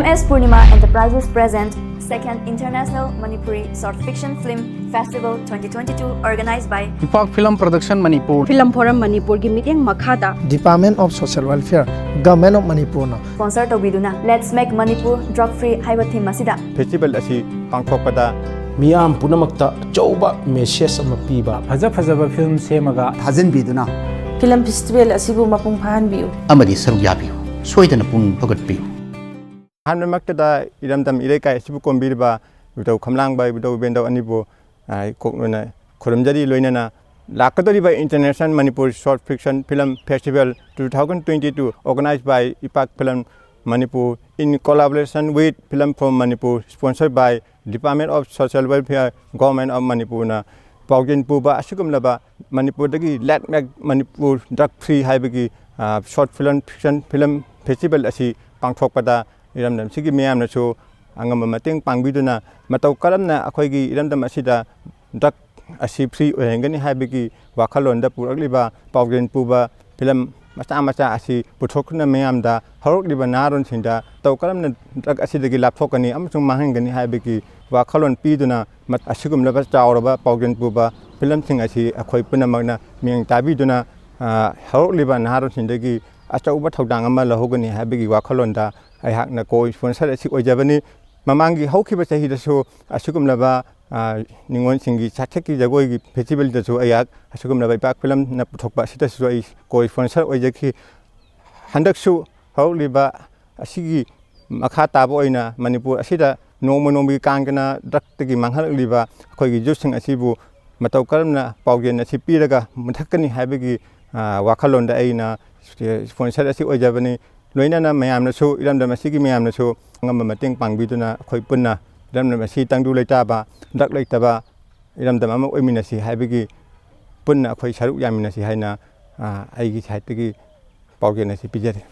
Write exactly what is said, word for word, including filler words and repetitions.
S Purnima Enterprises present second International Manipuri Short Fiction Film Festival twenty twenty-two, organized by Ipak Film Production Manipur. Film Forum ꯃꯅꯤꯄꯨꯔꯒꯤ ꯃꯤꯠꯌꯦꯡ ꯃꯈꯥꯗ Department of Social Welfare, Government of ꯃꯅꯤꯄꯨꯔꯅ sponsor ꯇꯧꯕꯤꯗꯨꯅ Let's Make Manipur Drug Free ꯍꯥꯏꯕ theme ꯑꯁꯤꯗ festival ꯑꯁꯤ ꯄꯥꯡꯊꯣꯛꯄꯗ ꯃꯤꯌꯥꯝ ꯄꯨꯝꯅꯃꯛꯇ ꯑꯆꯧꯕ ꯃꯦꯁꯦꯖ ꯑꯃ ꯄꯤꯕ, ꯐꯖ ꯐꯖꯕ ꯐꯤꯂꯝ ꯁꯦꯝꯃꯒ ꯊꯥꯖꯤꯟꯕꯤꯗꯨꯅ ꯐꯤꯂꯝ ꯐꯦꯁꯇꯤꯚꯦꯜ ꯑꯁꯤꯕꯨ ꯃꯄꯨꯡ ꯐꯥꯍꯟꯕꯤꯌꯨ꯫ ꯑꯃꯗꯤ ꯁꯔꯨꯛ ꯌꯥꯕꯤꯌꯨ꯫ ꯁꯣꯏꯗꯅ ꯄꯨꯡ ꯊꯧꯒꯠꯄꯤꯌꯨ꯫ ꯑꯍꯥꯟꯕꯃꯛꯇꯗ ꯏꯔꯝꯗꯝ ꯏꯔꯩꯀꯥꯏ ꯑꯁꯤꯕꯨ ꯀꯣꯝꯕꯤꯔꯤꯕ ꯏꯕꯨꯙꯧ ꯈꯝꯂꯥꯡꯕ, ꯏꯕꯨꯙꯧ ꯎꯄꯦꯟꯗꯧ ꯑꯅꯤꯕꯨ, ꯑ, ꯀꯣꯛꯅꯅ ꯈꯨꯔꯨꯝꯖꯔꯤ꯫ ꯂꯣꯏꯅꯅ ꯂꯥꯛꯀꯗꯧꯔꯤꯕ International Manipur Short Fiction Film Festival two thousand twenty-two, organized by Ipak Film Manipur in collaboration with Film Forum Manipur, sponsored by Department of Social Welfare, Government of ꯃꯅꯤꯄꯨꯔꯅ ꯄꯥꯎꯖꯦꯜ ꯄꯨꯕ ꯑꯁꯤꯒꯨꯝꯂꯕ ꯃꯅꯤꯄꯨꯔꯗꯒꯤ Let's Make Manipur Drug Free ꯍꯥꯏꯕꯒꯤ, ꯑ, short film fiction film festival ꯑꯁꯤ ꯄꯥꯡꯊꯣꯛꯄꯗ ꯏꯔꯝꯗꯝꯁꯤꯒꯤ ꯃꯤꯌꯥꯝꯅꯁꯨ ꯑꯉꯝꯕ ꯃꯇꯦꯡ ꯄꯥꯡꯕꯤꯗꯨꯅ ꯃꯇꯧ ꯀꯔꯝꯅ ꯑꯩꯈꯣꯏꯒꯤ ꯏꯔꯝꯗꯝ ꯑꯁꯤꯗ drug ꯑꯁꯤ free ꯑꯣꯏꯍꯟꯒꯅꯤ ꯍꯥꯏꯕꯒꯤ ꯋꯥꯈꯜꯂꯣꯟꯗ ꯄꯨꯔꯛꯂꯤꯕ ꯄꯥꯎꯖꯦꯜ ꯄꯨꯕ ꯐꯤꯂꯝ ꯃꯆꯥ ꯃꯆꯥ ꯑꯁꯤ ꯄꯨꯊꯣꯛꯇꯨꯅ ꯃꯤꯌꯥꯝꯗ, ꯍꯧꯔꯛꯂꯤꯕ ꯅꯍꯥꯔꯣꯜꯁꯤꯡꯗ ꯃꯇꯧ ꯀꯔꯝꯅ drug ꯑꯁꯤꯗꯒꯤ ꯂꯥꯞꯊꯣꯛꯀꯅꯤ ꯑꯃꯁꯨꯡ ꯃꯥꯡꯍꯟꯒꯅꯤ ꯍꯥꯏꯕꯒꯤ ꯋꯥꯈꯜꯂꯣꯟ ꯄꯤꯗꯨꯅ ꯃ-, ꯑꯁꯤꯒꯨꯝꯂꯕ ꯆꯥꯎꯔꯕ ꯄꯥꯎꯖꯦꯜ ꯄꯨꯕ ꯐꯤꯂꯝꯁꯤꯡ ꯑꯁꯤ ꯑꯩꯈꯣꯏ ꯄꯨꯝꯅꯃꯛꯅ ꯃꯤꯠꯌꯦꯡ ꯇꯥꯕꯤꯗꯨꯅ, ꯑ, ꯍꯧꯔꯛꯂꯤꯕ ꯅꯍꯥꯔꯣꯜꯁꯤꯡꯗꯒꯤ ꯑꯆꯧꯕ ꯊꯧꯗꯥꯡ ꯑꯃ ꯂꯧꯍꯧꯒꯅꯤ ꯍꯥꯏꯕꯒꯤ ꯋꯥꯈꯜꯂꯣꯟꯗ ꯑꯩꯍꯥꯛꯅ co-sponsor ꯑꯁꯤ ꯑꯣꯏꯖꯕꯅꯤ꯫ ꯃꯃꯥꯡꯒꯤ ꯍꯧꯈꯤꯕ ꯆꯍꯤꯗꯁꯨ ꯑꯁꯤꯒꯨꯝꯂꯕ, ꯑ, ꯅꯤꯉꯣꯜꯁꯤꯡꯒꯤ ꯆꯥꯊꯦꯛꯀꯤ ꯖꯒꯣꯏꯒꯤ festivalꯗꯁꯨ ꯑꯩꯍꯥꯛ ꯑꯁꯤꯒꯨꯝꯂꯕ ꯏꯄꯥꯛ ꯐꯤꯂꯝꯅ ꯄꯨꯊꯣꯛꯄ ꯑꯁꯤꯗꯁꯨ ꯑꯩ co-sponsor ꯑꯣꯏꯖꯈꯤ꯫ ꯍꯟꯗꯛꯁꯨ ꯍꯧꯔꯛꯂꯤꯕ ꯑꯁꯤꯒꯤ ꯃꯈꯥ ꯇꯥꯕ ꯑꯣꯏꯅ ꯃꯅꯤꯄꯨꯔ ꯑꯁꯤꯗ ꯅꯣꯡꯃ ꯅꯣꯡꯃꯒꯤ ꯀꯥꯡꯗꯅ drugꯇꯒꯤ ꯃꯥꯡꯍꯜꯂꯛꯂꯤꯕ ꯑꯩꯈꯣꯏꯒꯤ youthꯁꯤꯡ ꯑꯁꯤꯕꯨ ꯃꯇꯧ ꯀꯔꯝꯅ ꯄꯥꯎꯖꯦꯜ ꯑꯁꯤ ꯄꯤꯔꯒ ꯃꯨꯊꯠꯀꯅꯤ ꯍꯥꯏꯕꯒꯤ, ꯑ, ꯋꯥꯈꯜꯂꯣꯟꯗ ꯑꯩꯅ sponsor ꯑꯁꯤ ꯑꯣꯏꯖꯕꯅꯤ꯫ ꯂꯣꯏꯅꯅ ꯃꯌꯥꯝꯅꯁꯨ, ꯏꯔꯝꯗꯝ ꯑꯁꯤꯒꯤ ꯃꯌꯥꯝꯅꯁꯨ ꯑꯉꯝꯕ ꯃꯇꯦꯡ ꯄꯥꯡꯕꯤꯗꯨꯅ ꯑꯩꯈꯣꯏ ꯄꯨꯟꯅ ꯏꯔꯝꯗꯝ ꯑꯁꯤ ꯇꯪꯗꯨ ꯂꯩꯇꯥꯕ, drug ꯂꯩꯇꯕ ꯏꯔꯝꯗꯝ ꯑꯃ ꯑꯣꯏꯃꯤꯟꯅꯁꯤ ꯍꯥꯏꯕꯒꯤ ꯄꯨꯟꯅ ꯑꯩꯈꯣꯏ ꯁꯔꯨꯛ ꯌꯥꯃꯤꯟꯅꯁꯤ ꯍꯥꯏꯅ, ꯑ, ꯑꯩꯒꯤ sideꯇꯒꯤ ꯄꯥꯎꯖꯦꯜ ꯑꯁꯤ ꯄꯤꯖꯔꯤ꯫